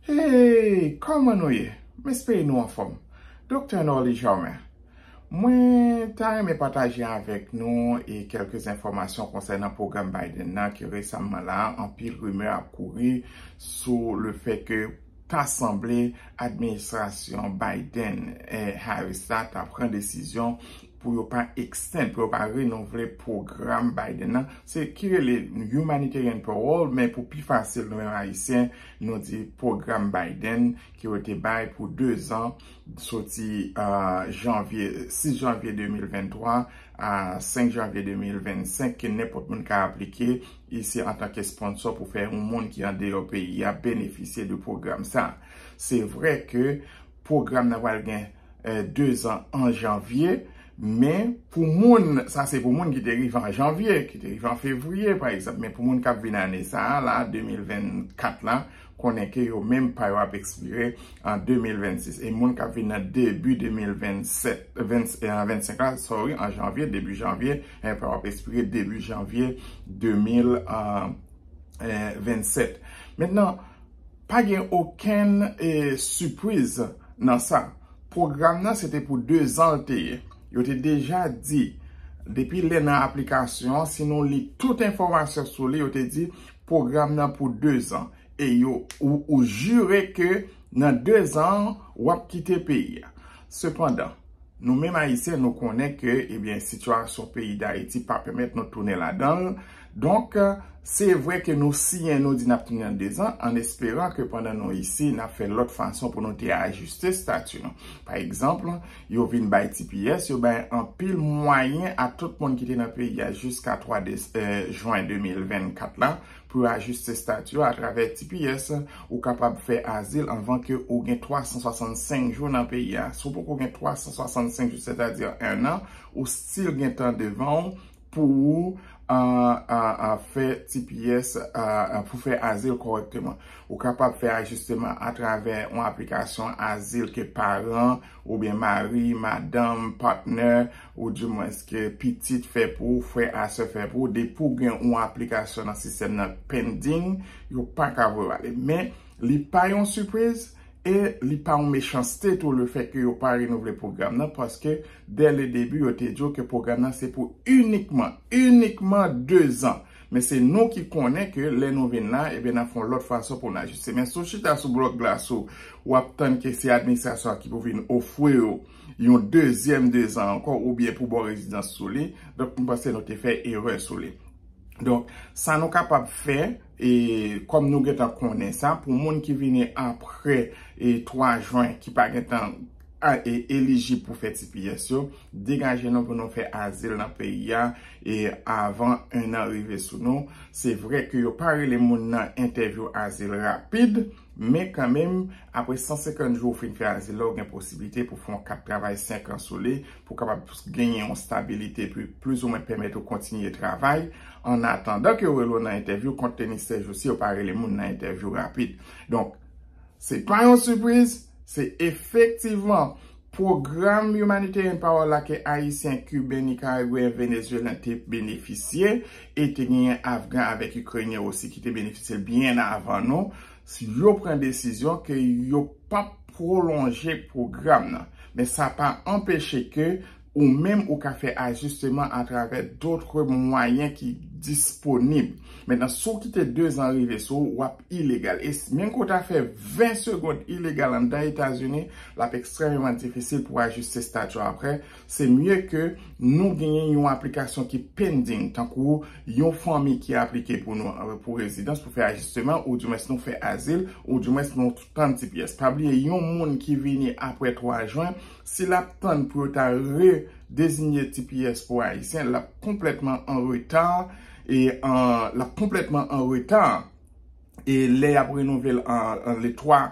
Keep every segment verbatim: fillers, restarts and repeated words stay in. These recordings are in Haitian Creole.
Hey, kòman nou ye? M espere nou anfòm. Doktè Norly Germain. Mwen ta renmen pataje avèk nou e kèlke enfòmasyon konsènan pwogram Biden nan ki resaman la, anpil rimè ap kouri sou le fè ke ta sanble administrasyon Biden e Harris la ta pran desizyon pou yo pa extend, pou yo pa renouvle pwogram Biden nan. Se ki rele humanitarian parole, men pou pi fasil nou menm Ayisyen, nou di pwogram Biden ki yo te bay pou de zan, soti uh, janvye, sis janvye de mil venntwa a senk janvye de mil vennsenk, ke nenpòt moun ka aplike isi antanke sponsò pou fè yon moun ki andeyò peyi a benefisye de pwogram sa. Se vre ke pwogram nan pral gen eh, de zan an janvye, men pou moun, sa se pou moun ki te rive an janvye, ki te rive an fevriye pa egzanp, men pou moun k ap vin ane sa a la, de mil vennkat la, konnen ke yo menm pa yo ap ekspire an de mil vennsis. E moun k ap vin nan debi de mil vennsèt, vennsenk la, sorry, an janvye, debi janvye, eh, pa yo ap ekspire debi janvye de mil vennsèt. Mentnan, pa gen okenn eh, sipriz nan sa. Pwogram nan se te pou de zan l te ye. Yo te deja di, depi lè nan aplikasyon an, si nou li tout enfòmasyon sou li, yo te di pwogram nan pou de zan. E yo, ou, ou jire ke nan de zan, w ap kite peyi a. Sepandan, nou menm Ayisyen, nou konnen ke, ebyen, sitiyasyon peyi Dayiti pa pèmèt nou tounen ladan l. Donk, se vre ke nou siyen, nou di n ap tounen nan de zan, an esperan ke pandan nou isi, n ap fè lòt fason pou nou te ajiste stati nou. Pa egzanp, yo vin bay T P S, yo bay anpil mwayen a tout moun ki te nan peyi a jiska twa de, eh, jen de mil vennkat la, pou yo ajiste stati yo atravè T P S. Ou kapab fè azil anvan ke ou gen twa san swasannsenk jou nan peyi a. Si w poko gen twa san swasannsenk jou, sètadi en an, ou still gen tan devan w pou ou uh, uh, uh, fè T P S, uh, uh, pou fè azil kòrèkteman. Ou kapab fè ajisteman atravè yon aplikasyon azil ke paran oubyen mari, madanm, patnè, oudimwens ke pitit fè pou ou, frè a sè fè pou ou, depi w gen yon aplikasyon nan sistèm nan pending, yo pa ka voye w ale. Men, li pa yon sipriz e li pa yon mechanste tou le fè ke yo pa renouvle pwogram nan, paske dè le debi yo te di w ke pwogram nan se pou inikman, inikman de zan. Men se nou ki konnen ke lè nou vin la, ebyen n ap fè yon lòt fason pou n ajiste. Men si w chita sou blòk glas ou, w ap tann ke se administrasyon an ki pou vin ofri w yon dezyèm de zan ankò oubyen pou ba w rezidans sou li. Donk, m panse nou te fè erè sou li. Donk, sa nou kapab fè, e kòm nou gentan konnen sa, pou moun ki vini apre e twa jen, ki pa gentan a, e, elijib pou fè T P S yo, degaje nou pou nou fè azil nan peyi a e avan en an rive sou nou. Se vre ke yo pa rele moun nan entèvyou azil rapid, men kanmenm, apre san senkant jou ou fin fè azil la, ou gen posiblite pou fè yon kat travay senk an sou li, pou kapab genyen yon stabilite, pou plizoumwen pèmèt ou kontinye travay, an atandan ke yo rele w nan entèvyou, konte ni sèjousi, yo pa rele moun nan entèvyou rapid. Donk, se pa yon sipriz, se efektivman pwogram Humanitarian Parole la ke Ayisyen, Kiben, Nikaragweyen, Venezuelyen te benefisye, e te genyen Afgan avèk Ikrenyen osi ki te benefisye l byen avan nou. Yo pran desizyon ke yo p ap pwolonje pwogram nan. Men sa pa anpeche ke ou menm ou ka fè ajisteman atravè dotre mwayen ki disponib. Mentnan, si w kite de zan rive sou ou, w ap ilegal. E s- menm ke w ta fè ven segonn ilegal anndan Etazini, l ap ekstrèmeman difisil pou w ajiste stati w apre. Se mye ke nou genyen yon aplikasyon ki pending, tankou yon fanmi ki aplike pou nou, pou rezidans, pou fè ajisteman, oudimwens nou fè azil, oudimwens nou tann T P S. Pa bliye, yon moun ki vini apre twa jen, si l ap tann pou yo ta redezinye T P S pou Ayisyen, l ap konplètman an reta, e an, l ap konplètman an reta. E lè y ap renouvle l an, an le twa,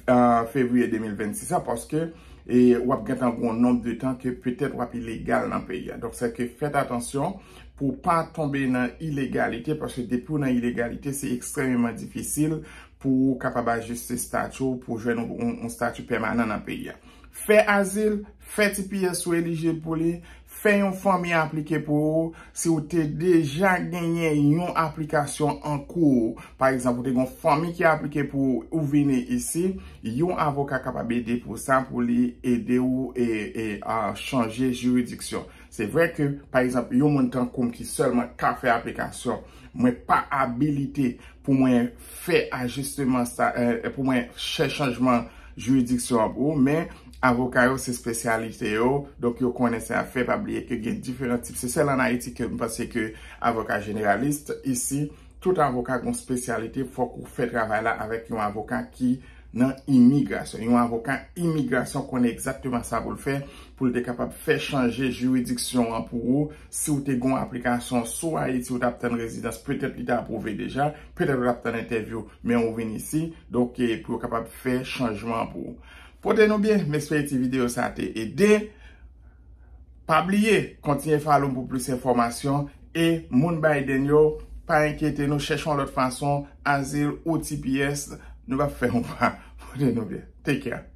euh, fevriye de mil vennsis la, paske, e, w ap gentan gen yon nonb de tan ke petèt w ap ilegal nan peyi a. Donk, sèke fèt atansyon pou w pa tonbe nan ilegalite, paske depi w nan ilegalite, se ekstrèmeman difisil pou w kapab ajiste stati w, pou w jwenn yon, yon, yon stati pèmanan nan peyi a. Fè azil, fè T P S ou elijib pou li, fè yon fanmi aplike pou ou, si w te deja genyen yon aplikasyon an kou, pa egzanp, ou te gen yon fanmi ki aplike pou ou, ou vini isi, yon avoka kapab ede pou sa, pou li ede ou e, e a chanje jiridiksyon. Se vre ke, pa egzanp, yon moun tankou m ki sèlman ka fè aplikasyon, mwen pa abilite pou mwen fè ajisteman sa, e, pou mwen fè chanjman jiridiksyon an pou ou, men avoka yo se espesyalite yo, donk yo konnen sa y ap fè. Pa bliye ke gen diferan tip. Se sèl ann Ayiti ke m panse ke avoka jeneralis isi, tout avoka gen yon espesyalite, fòk ou fè travay la avèk yon avoka ki nan imigrasyon. Yon avoka imigrasyon konnen egzakteman sa pou l fè, pou l te kapab fè chanje jiridiksyon an pou ou. Si w te gen yon aplikasyon sou Ayiti, ou t ap tann rezidans, petèt li te apwouve deja, petèt ou t ap tann entèvyou, men ou vin isi, donk, e, pou yo kapab fè chanjman an pou ou. Pote nou byen, m espere ti videyo sa te ede. Pa bliye, kontinye follow m pou plis enfòmasyon. E moun Biden yo, pa enkyete nou, chèche yon lòt fason, azil ou T P S, nou p ap fè yon pa. Pote nou byen. Take care.